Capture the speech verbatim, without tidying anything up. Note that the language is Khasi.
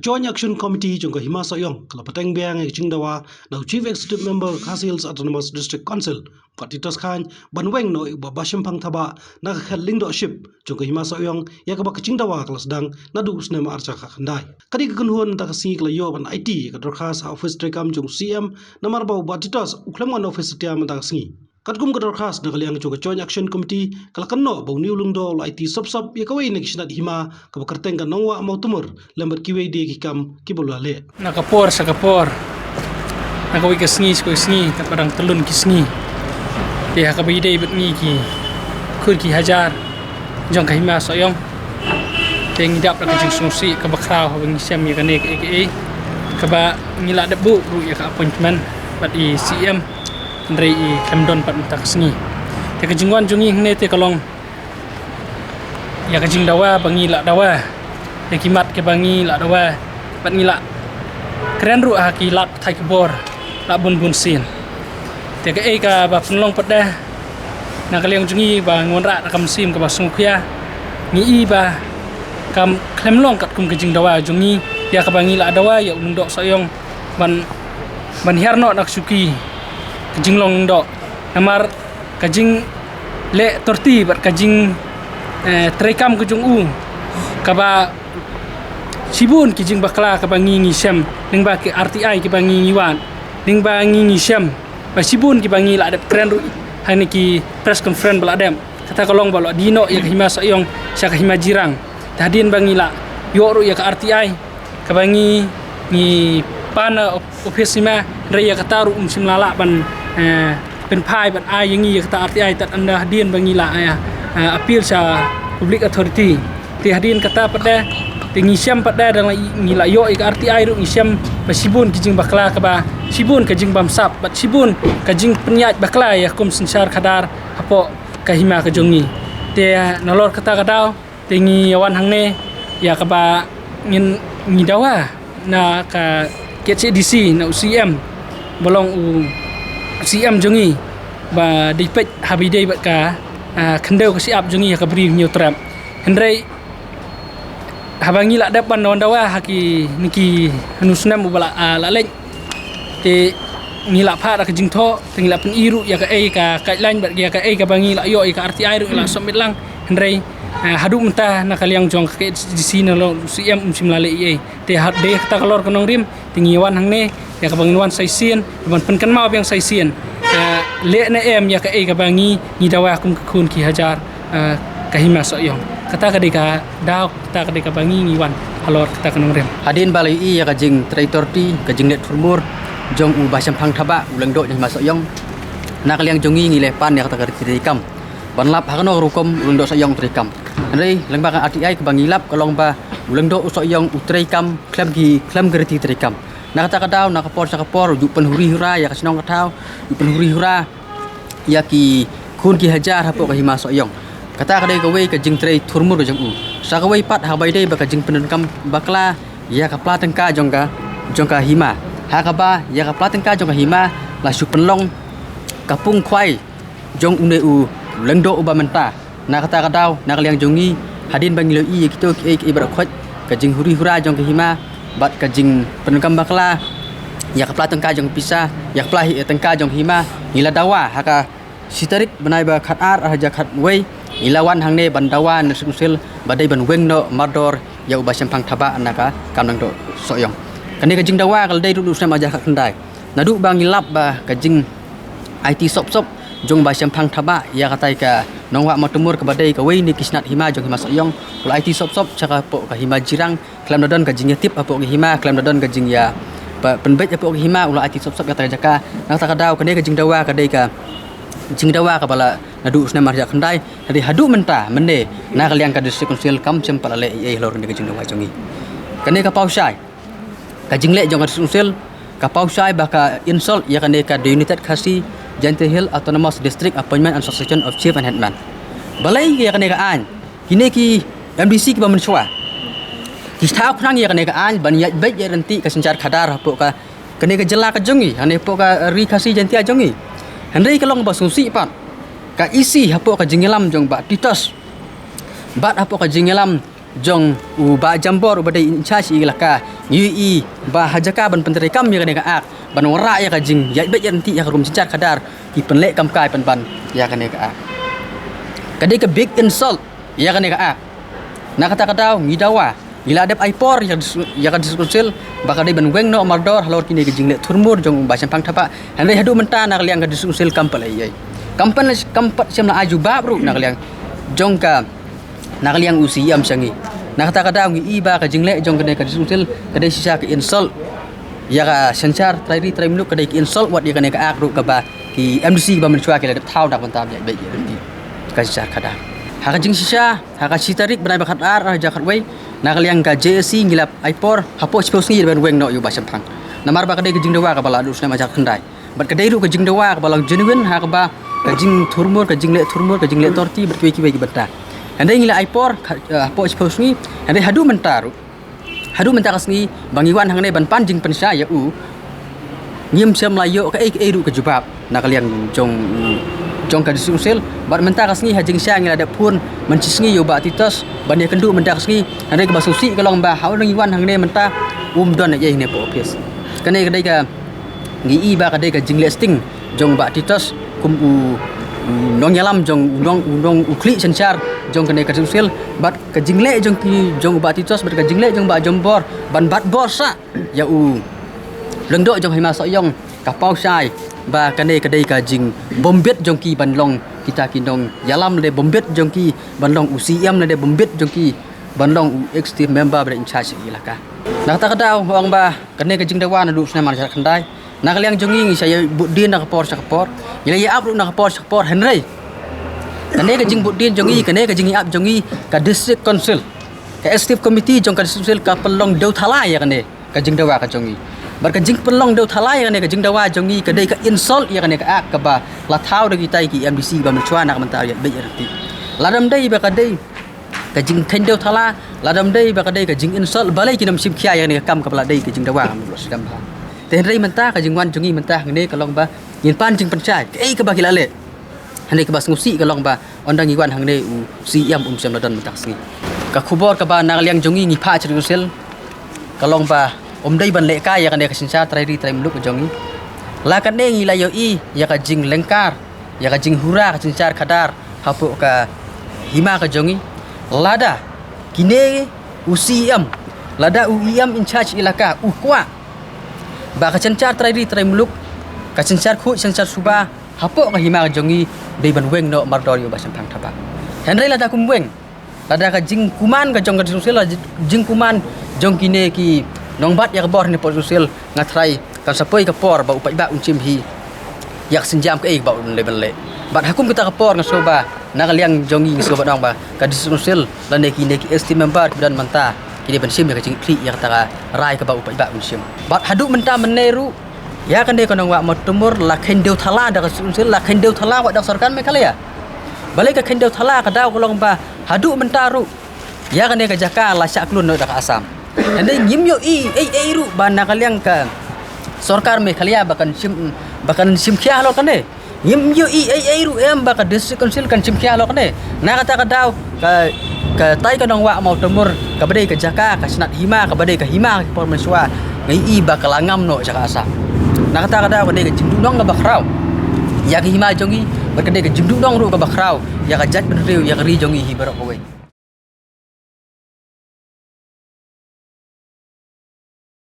Joint Action Committee jong ka Hima Sohiong ka la pateng biang ïa ka jingdawa na u Chief Executive Member Khasi Hills Autonomous District Council, Bah Titos Chyne, ban weng noh ïa u Bah Bashemphang Thabah na ka khet Lyngdoh Ship jong ka Hima Sohiong, ïa kaba ka jingdawa ka la sdang naduh u snem ar hajar khatkhyndai. Ka dei ka kynhun mynta ka sngi ka la ïoh ban aiti ïa ka dorkhas ha office treikam jong u C M, namar ba u Bah Titos u khlem wan office satia mynta ka sngi. Katkum ka dorkhas, na ka liang jong ka Joint Action Committee ka la kynnoh ba une u Lyngdoh u la aiti sop sop ïa kawei na ki shnat hima kaba kyrteng ka Nongwah Mawtamur lem bad kiwei de ki kam kiba u la leh. Na ka por sha ka por, na kawei ka sngi sha kawei ka sngi, katba dang tyllun ki sngi, te ha kaba ïadei bad ngi ki khun ki hajar jong ka Hima Sohiong, te ngi dap da ka jingsngewsih kaba khraw haba ngi shem ïa kane kaei kaei, kaba ngi la dep buh ruh ïa ka appointment bad i C M, hynrei i khlem don pat mynta ka sngi. Te ka jingwan jong ngi hangne te ka long ïa ka jingdawa ba ngi la dawa, ïa ki mat kiba ngi la dawa, bad ngi la kren ruh ha ki lad pathai ki bor la bun bun sien. Te kaei kaba pynlong pat de, na ka liang jong ngi ba ngi wanrah da ka mynsiem kaba sngewkhia, ngi i ba kam khlem long katkum ka jingdawa jong ngi, ïa kaba ngi la dawa ïa u Lyngdoh Sohiong ban, ban hiar noh na ka shuki ka jinglong Lyngdoh. Namar ka jingleh authority bad ka jing, eh, treikam ka jong u, kaba shibun ki jingbakla kaba ngi ngi shem, lyngba ki R T I kiba ngi ngi wad, lyngba ngi ngi shem, ba shibun kiba ngi la dep kren ruh ha kine ki press conference ba la dep. Kata ka long ba la die noh ïa ka Hima Sohiong sha ka Hima Jirang. Te hadien ba ngi la ïoh ruh ïa ka R T I kaba ngi, ngi pan na op-, office hima, hynrei ïa kata ruh um shym la lah ban, eh, pynphai ban ai ïa ngi ïa kata R T I tad ynda hadien ba ngi la, eh, eh, appeal sha public authority. Te hadien kata pat de, te ngi shem pat de, dang la i-, ngi la ïoh ïa ka R T I ruh ngi shem ba shibun ki jingbakla kaba, shibun ka jingbamsap bad shibun ka jingpynïaid bakla ïa ka kum synshar khadar hapoh ka hima ka jong ngi. Te nalor kata ka daw, te ngi ïa wan hangne ïa kaba ngin, ngi dawa na ka K H A D C, na u C M, ba long u C M jong ngi, ba dei peit haba ïadei bad ka, ah, khyndew ka shyiap jong ngi ha ka Bri u Hynñiewtrep. Hynrei haba ngi la dep ban wan dawa ha kine ki hynñiew snem uba la, ah, la leit, te ngi la phah da ka jingthoh, te ngi la pyni ruh ïa kaei ka guideline bad ïa kaei kaba ngi la ïoh ïa ka R T I ruh ngi la submit lang. Hynrei, eh, haduh mynta na ka liang jong ka K H A D C, na long u C M um shym la leh ei ei. Te ha, dei kata ka lor ka nongrim, te ngi wan hangne ïa kaba ngin wan sa shisien, ban pynkynmaw biang sa shisien, eh, leh ne em ïa kaei kaba ngi, ngi dawa kum ki khun ki hajar, eh, ka Hima Sohiong. Kata ka dei ka daw, kata ka dei kaba ngi ngi wan halor kata ka nongrim. Hadien ba la ïohi ïa ka jingtrei authority, ka jingleh thurmur jong u Bah Shemphang Thabah, u Lyngdoh jong Hima Sohiong, na ka liang jong ngi ngi leh pan ïa kata ka riti treikam ban lap ha kano ka rukom u Lyngdoh Sohiong u treikam. Hynrei lyngba ka R T I kaba ngi lap ka long ba u Lyngdoh u Sohiong u treikam khlem ki, khlem ki riti treikam. Na kata ka daw, na ka por sha ka por, u ju pynhuri hura ïa ka shnong ka thaw, u ju pynhuri hura ïa ki khun ki hajar hapoh ka Hima Sohiong. Kata ka dei kawei ka jingtrei thurmur ka jong u. Sa kawei pat, haba ïadei bad ka jingpyndonkam bakla ïa ka pla tyngka jong ka, jong ka hima, ha kaba ïa ka pla tyngka jong ka hima la shu pynlong ka pung khwai jong une u Lyngdoh uba mynta. Na kata ka daw, na ka liang jong ngi, hadien ba ngi la ïohi ïa kito kiei kiei ba la khot, ka jinghuri hura jong ka hima bad ka jingpyndonkam bakla ïa ka pla tyngka jong ka pisa, ïa ka pla hi, tyngka jong ka hima, ngi la dawa ha ka shi tarik bnai ba khatar, ar hajar khatwei, ngi la wan hangne ban dawa na District Council ba dei ban weng noh mardor ïa u Bah Shemphang Thabah na ka kam Lyngdoh Sohiong. Kane ka jingdawa ka la dei ruh naduh u snem ar hajar khatkhyndai. Naduh ba ngi lap ba ka jingaiti sop sop jong u Bah Shemphang Thabah ïa katai ka Nongwah Mawtamur kaba dei kawei na ki shnat hima jong Hima Sohiong, u la aiti sop sop sha ka hapoh ka Hima Jirang, khlem da don ka jingïatip hapoh ka hima, khlem da don ka jingïa, ba, pynbeit hapoh ka hima, u la aiti sop sop ïa kata ka jaka. Na kata ka daw, kane ka jingdawa ka dei ka jingdawa kaba la naduh u snem ar hajar khatkhyndai, hynrei haduh mynta mynne na ka liang ka District Council kam shym pat la leh ei ei halor kane ka jingdawa jong ngi. Kane ka paw shai, ka jingleh jong ka District Council ka paw shai ba ka insult ïa kane ka The United Khasi Jaintia Hills Autonomous District Appointment and Succession of Chief and Headman. Balei ïa kane ka aiñ? Kine ki M D C kiba mynshuwa ki thaw khnang ïa kane ka aiñ ban ïaid beit ïaid ryntih ka synshar khadar hapoh ka, kane ka jylla ka jong ngi, hangne hapoh ka Ri Khasi Jaintia jong ngi. Hynrei ka long ba sngewsih pat, ka E C hapoh ka jingïalam jong Bah Titos bad hapoh ka jingïalam jong u Bah Jambor uba dei in charge ïalaka, ngi ïohi ba ha jaka ban pyntreikam ïa kane ka act, ban wanrah ïa ka jingïaid beit ïaid ryntih ïa ka rukom synshar khadar, ki pynleh kam kai pynban ïa kane ka act. Ka dei ka big insult ïa kane ka act. Na kata ka daw ngi dawa, ngi la dep ai por ïa ka dis-, ïa ka District Council ba ka dei ban weng noh mardor halor kine ki jingleh thurmur jong u Bah Shemphang Thabah. Hynrei haduh mynta na ka liang ka District Council kam pat leh ei ei. Kam pat, kam pat shym la ai jubab ruh na ka liang jong ka, na ka liang u CEM sha ngi. Na kata ka daw ngi i ba ka jingleh jong kane ka District Council ka dei shisha ka insult ïa ka synshar trai ri trai muluk, ka dei ka insult wat ïa kane ka act ruh kaba ki MDC kiba mynshuwa ki la dep thaw na ka bynta ban ïaid beit ïaid ryntih ka synshar khadar. Ha ka jingshisha, ha ka shi tarik bnai ba khatar, ha ka khatwei, na ka liang ka JAC ngi la ai por hapoh shiphew sngi ban weng noh ïa u Bah Shemphang. Namar ba ka dei ka jingdawa kaba la duh snem hajar khyndai. Bad ka dei ruh ka jingdawa kaba long genuine ha kaba ka jingthurmur, ka jingleh thurmur, ka jingleh torti bad kiwei kiwei ki bynta. Hynrei ngi la ai por ka, eh, hapoh shiphew sngi, hynrei haduh mynta ruh, haduh mynta ka sngi ba ngi wan hangne ban pan jingpynshai ïa u, ngim shym la ïoh kaei kaei ruh ka jubab na ka liang jong, jong ka District Council. Bad mynta ka sngi ha jingshisha ngi la dep phone mynshisngi ïa u Bah Titos ban ïakynduh mynta ka sngi, hynrei kaba sngewsih ka long ba ha u ngi wan hangne mynta um don ei ei hangne hapoh office. Kane ka dei ka, ngi i ba ka dei ka jingleh sting jong u Bah Titos kum u, u nongïalam jong u nong, u nong u khlieh synshar jong kane ka District Council. Bad ka jingleh jong ki, jong u Bah Titos bad ka jingleh jong u Bah Jambor ban bat bor sah ïa u Lyngdoh jong Hima Sohiong, ka paw shai ba kane ka dei ka jingbymbit jong ki ban long kita ki nongïalam, lane bymbit jong ki ban long u CEM, lane bymbit jong ki ban long u executive member ba dei in charge ïalaka. Na kata ka daw nga ong ba kane ka jingdawa naduh snem hajar khyndai. Na ka liang jong ngi ngi sa ïa bud dien na ka por sha ka por, ngi la ïa ap ruh na ka por sha ka por, hynrei kane ka jingbud dien jong ngi, kane ka jingïa ap jong ngi, ka District Council, ka Executive Committee jong ka District Council ka pynlong dewthala ïa kane ka jingdawa ka jong ngi. Bad ka jingpynlong dewthala ïa kane ka jingdawa jong ngi ka dei ka insult ïa kane ka act kaba la thaw da kitai ki MDC ba mynshuwa na ka bynta ïaid beit ïaid ryntih. Lada ym dei ba ka dei ka jingkheiñ dewthala, lada ym dei ba ka dei ka jinginsult, balei kin ym shim khia ïa kane ka kam kaba la dei ka jingdawa, kam dei ba la sdang bha. Te hynrei mynta ka jingwan jong ngi mynta hangne ka long ba ngin pan jingpynshai kaei kaba ki la leh. Hynrei kaba sngewsih ka long ba ynda ngi wan hangne u CEM um shym la don mynta ka sngi. Ka khubor kaba na ka liang jong ngi ngi phah sha District Council ka long ba um dei ban lehkai ïa kane ka synshar trai ri trai muluk ka jong ngi. La kane ngi la ïohi ïa ka jinglyngkar, ïa ka jinghura ka synshar khadar hapoh ka hima ka jong ngi. Lada kine u CEM, lada u EM in charge ïalaka u kwah ba ka synshar trai ri trai muluk, ka synshar khuid synshar suba hapoh ka hima ka jong ngi dei ban weng noh mardor ïa u Bah Shemphang Thabah. Hynrei lada kum weng, lada ka jingkuman ka jong ka District Council, lada jingkuman jong kine ki nongbat ïa ka bor hangne hapoh District Council, nga tharai kan sa poi ka por ba u paidbah un shim hi ïa ka sienjam kaei kaba un leh ban leh. Bad ha kum kata ka por nga sngew ba na ka liang jong ngi nga sngew ban ong ba ka District Council lane kine ki ST member kiba don mynta ki dei ban shim ïa ka jingkhlieh ïa kata ka rai kaba u paidbah un shim. Bad haduh mynta mynne ruh ïa kane ka Nongwah Mawtamur la kheiñ dewthala da ka District Council, la kheiñ dewthala wat da ka sorkar Meghalaya. Balei ka kheiñ dewthala? Ka daw ka long ba haduh mynta ruh ïa kane ka jaka la shah klun noh da ka Assam. Hynrei ngim ïohi ei ei ruh ba na ka liang ka sorkar Meghalaya ba kan shim, ba kan shim khia halor kane. Ngim ïohi ei ei ruh em ba ka District Council kan shim khia halor kane. Na kata ka daw ka, katai ka Nongwah Mawtamur kaba dei ka jaka ka snat hima, kaba dei ka hima ka por mynshuwa, nga ïohi ba ka la ngam noh sha ka Assam. Na kata ka daw ka dei ka jingduhnong kaba khraw ïa ka hima jong ngi, bad ka dei ka jingduhnong ruh kaba khraw ïa ka jaitbynriew, ïa ka ri jong ngi hi baroh kawei.